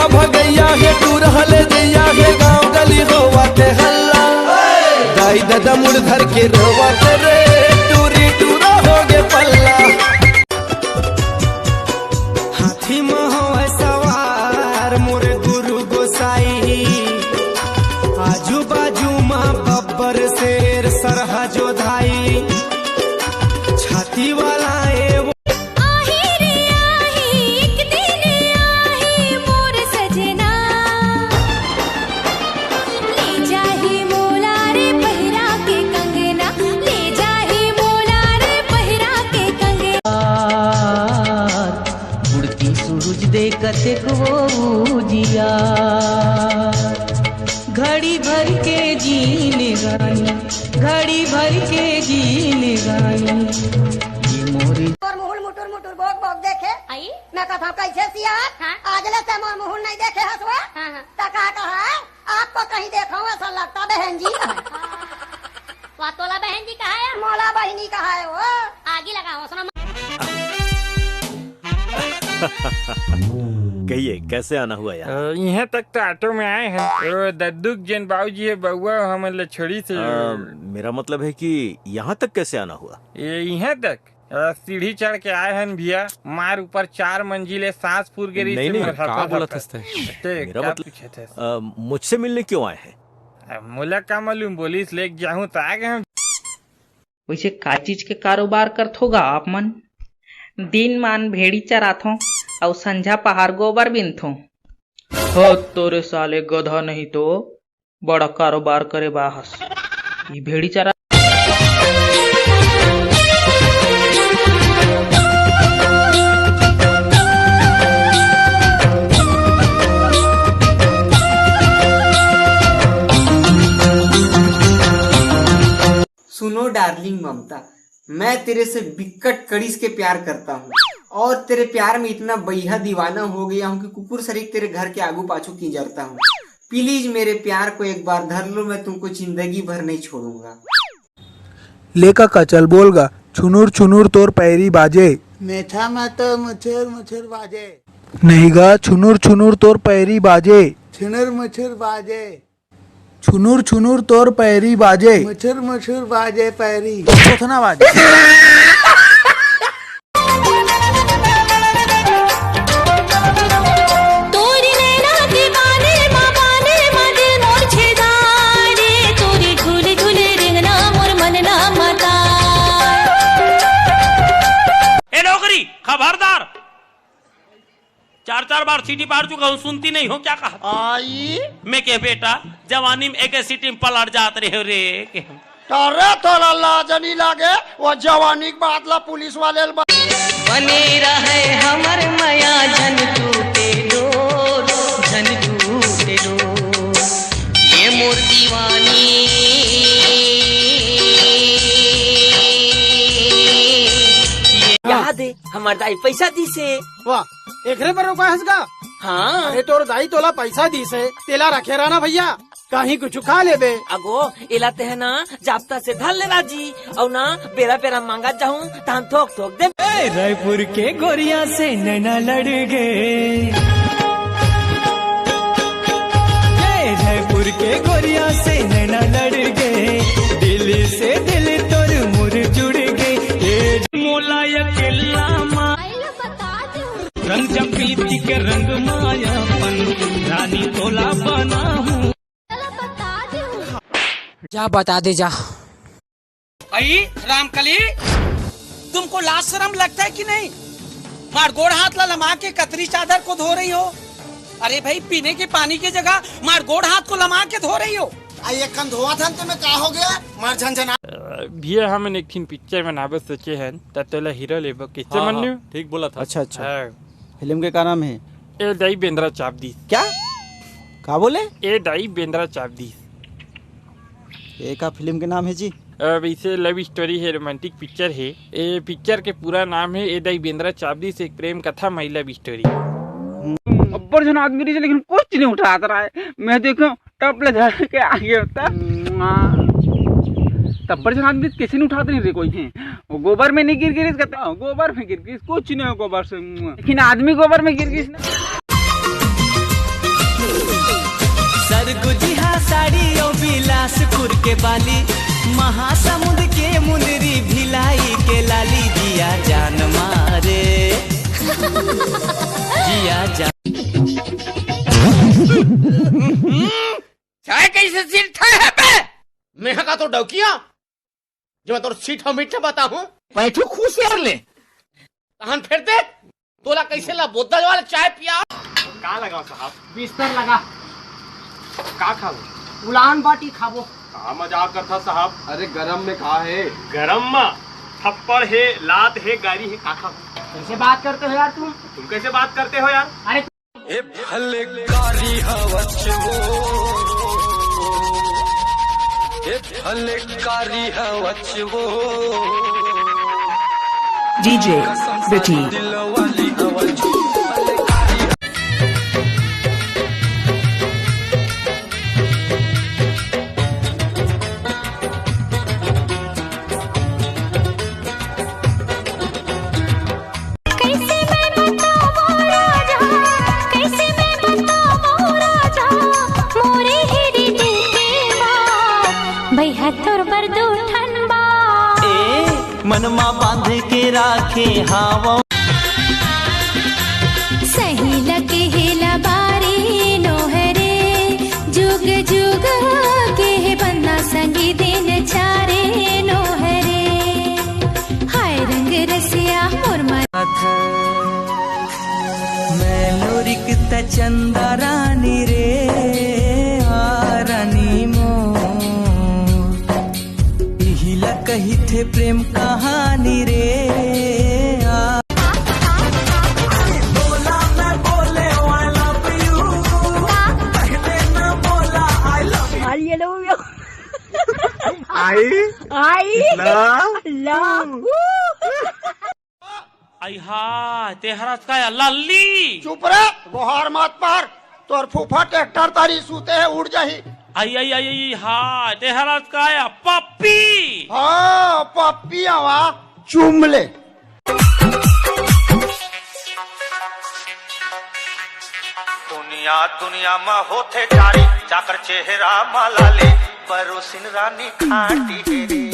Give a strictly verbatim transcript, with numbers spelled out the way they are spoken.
भगैया हे टूरा ले जैया हे गाँव गली होवत हे हल्ला। दाई ददा मुड़ धर के रोवत रे, टूरी टूरा हो गे पल्ला। हाथी म होवय सवार मोर गुरु गोसाई, आजू बाजू म बब्बर शेर सरहा जोधाई, छाती वाला ए वो आही रे आही, एक दिन आही मोर सजना। ले जाही मोला रे पहिरा के कंगना, ले जाही मोला रे पहिरा के कंगना। उड़ती सूरज दे कतेक वो उजिया, घड़ी भर के जीन गानी, घड़ी भर के जीन गानी, ये मोरी। मोर मुहुल मुटुर मुटुर बोक बोक देखे। आई? मैं कथा कैसे सियार? हाँ। आज ले ते मोर मुहुल नहीं देखे हस वो? हाँ, हाँ। त का कहा है? आपको कहीं देखा हूँ ऐसा लगता बहन जी। हाँ। वा तोला बहन जी कहा है? मोला बहिनी कहा है वो। आगी लगा हौसला। कहिए, कैसे आना हुआ यार? अ, इहाँ तक तो ऑटो में आए हैं। वो दद्दू के जेन बाबूजी है, बउआ हमन ले छोड़ी से। अ, मेरा मतलब है कि यहाँ तक कैसे आना हुआ? ये इहाँ तक? अ, सीढ़ी चढ़ के आए हन भैया, मार ऊपर चार मंजिल है, सांस फूर गे रही नहीं, से नहीं, मोर का हफा बोलत हफा। हस तैं? ते मेरा का मतलब, पूछत हस? अ, मुझसे मिलने क्यों आए हैं? अब मोला का मालूम, बोलिस लेके जाहूं त आ गए हम। वैसे का चीज के कारोबार करथो गा आप मन? दिन मान भेड़ी चराथो अउ संझा पहार गोबर बिनथो। हो तोरे साले गधा नहीं तो बड़ा कारोबार करे बा हस। ई भेड़ी चरा। सुनो डार्लिंग ममता, मैं तेरे से बिकट कड़िस के प्यार करता हूँ और तेरे प्यार में इतना बइहा दीवाना हो गया हूँ कि कुकुर सरीख तेरे घर के आगू पाछू किंजरता हूँ। प्लीज मेरे प्यार को एक बार धर लो, मैं तुमको जिंदगी भर नहीं छोड़ूंगा। ले कका चल बोल गा, छुनुर छुनुर तोर पैरी बाजे। मेठा में तो मुछुर मुछुर बाजे। नहीं गा, छुनुर छुनुर तोर पैरी बाजे। छुनुर मुछुर बाजे। छुनुर छुनुर तोर पैरी बाजे। मुछुर मुछुर बाजे पैरी। कुछ ना बाजे। तोरी नैना के बाने मा, बाने मा दिल मोर छेदा रे, तोरी झूल झूल रिंगना मोर मन ना मता। ए डोकरी, खबरदार, चार चार बार सीटी पाड़ चुका हूँ, सुनती नहीं हो क्या कहा? आई। मैं कहे बेटा, जवानी में एक सीटी में पलट जात रहे हो रे। अरे तोला लाज नहीं लागे, वो जवानी के बात ला पुलिस वाले ल बा- बने रहे हमर मया, झन टूटे डोर, झन टूटे डोर, ये मोर दीवानी। ये याद है, हमर दाई पैसा दिसे। वाह, एकरे बर रोका हस गा? हाँ। अरे तोर दाई तोला पैसा दिसे, तेला रखे रहना भैया। कहीं कुछ खा लेबे। अगो, एला तेह ना जाप्ता से धर ले राजी, अउ ना बेरा बेरा मांगत जाहूं, तहन थोक थोक दे। ए, रायपुर के गोरिया से नैना लड़ गए। ए, रायपुर के गोरिया से नैना लड़ गए। दिल से दिल तोर मोर जुड़ गए। ए, मोला अकेला मा- रंग जब प्रीति के रंग मायापन, रानी तोला बनाहूं। जा बता दे जा। अई रामकली, तुमको लाज शर्म लगता है कि नहीं? मार गोड़ हाथ ला लमा के कतरी चादर को धो रही हो। अरे भाई, पीने के पानी की जगह मार गोड़ हाथ को लमा के धो रही हो। आ, ये कन धोआ था न, तुम्हें का हो गया? मार झनझना। अ, भैया, हमन एक ठिन पिक्चर बनाबे सोचे हन, त तोला हीरो लेबो, कैसे हाँ, मन हाँ, न्यू? ठीक बोला था। अच्छा, अच्छा। हाँ। फिल्म के का नाम है? ए दाई बेंदरा चाप दीस। क्या? का बोले? ए दाई बेंदरा चाप दीस। ये का फिल्म के नाम है जी? अ, वैसे लव स्टोरी है, रोमांटिक पिक्चर है। ए पिक्चर के पूरा नाम है ए दाई बेंदरा चाप दीस, एक प्रेम कथा, माई लव स्टोरी। अब्बड़ झन आदमी रहिस, लेकिन कुछ नहीं उठात रहा है। मैं देखो, टप ले धर के आगे होता। तब्बड़ झन आदमी कैसे नहीं उठाते नहीं रे कोई है। वो गोबर में नहीं गिर गिरिस, कहता, "हाँ, गोबर में गिर गिरिस, कुछ नहीं हो गोबर से।" लेकिन आदमी गोबर में गिर गिरिस ना। बाली, महासमुंद के मुंदरी, भिलाई के लाली, जिया जान मारे, जिया जान। चाय कैसे सिरथे हे बे? मेंहा का तो डौकिया, जो मैं तोर सीठा मीठा बताहूं। बैठू खुश यार ले। तहन फेर दे, तोला कैसे ला बोतल वाला चाय पिया। का लगाओ साहब? बिस्तर लगा। का खाबो? उलान बाटी खाबो। का मजाक करथा साहब? अरे गरम में का हे? गरम में थप्पड़ हे, लात हे, गारी हे, का खाबो? कैसे बात करते हो यार तुम? तुम कैसे बात करते हो यार? अरे ए भले कारी हवच वो, ए भले कारी हवच वो। डीजे बिटी। दिल वाली हवच वो। कैसे मैं बताऊं राजा, कैसे मैं बताऊं राजा, मोरे हिरदे के बात, भैया तोर बर दू ठन बात। ए, मनमा बांध के राखे हावव। सही लगे हेला बारी नोहरे, जुग जुग के बन्ना संगी दिन चारे नोहरे। हाय रंग रसिया मोर मन। मैं लोरिक त चंदा रानी रे, आ रानी मोर। इही ला कहिथे प्रेम कहानी रे, आ। बोला मैं बोले, "I love you।" पहले न बोला, "I love you।" आई आई ला। ला। आई हा, तेहरा काय लल्ली? चुप रे, गोहार मत पार। तोर फूफा ट्रैक्टर तरी सूते हे, उठ जाही। आई, आई, आई, आई, हा, तेहरा काय पप्पी? हाँ, पप्पी आवा, चूम ले। दुनिया, दुनिया म होथे जारी, जाकर चेहरा म लाली, परोसिन रानी खाटी हे रे।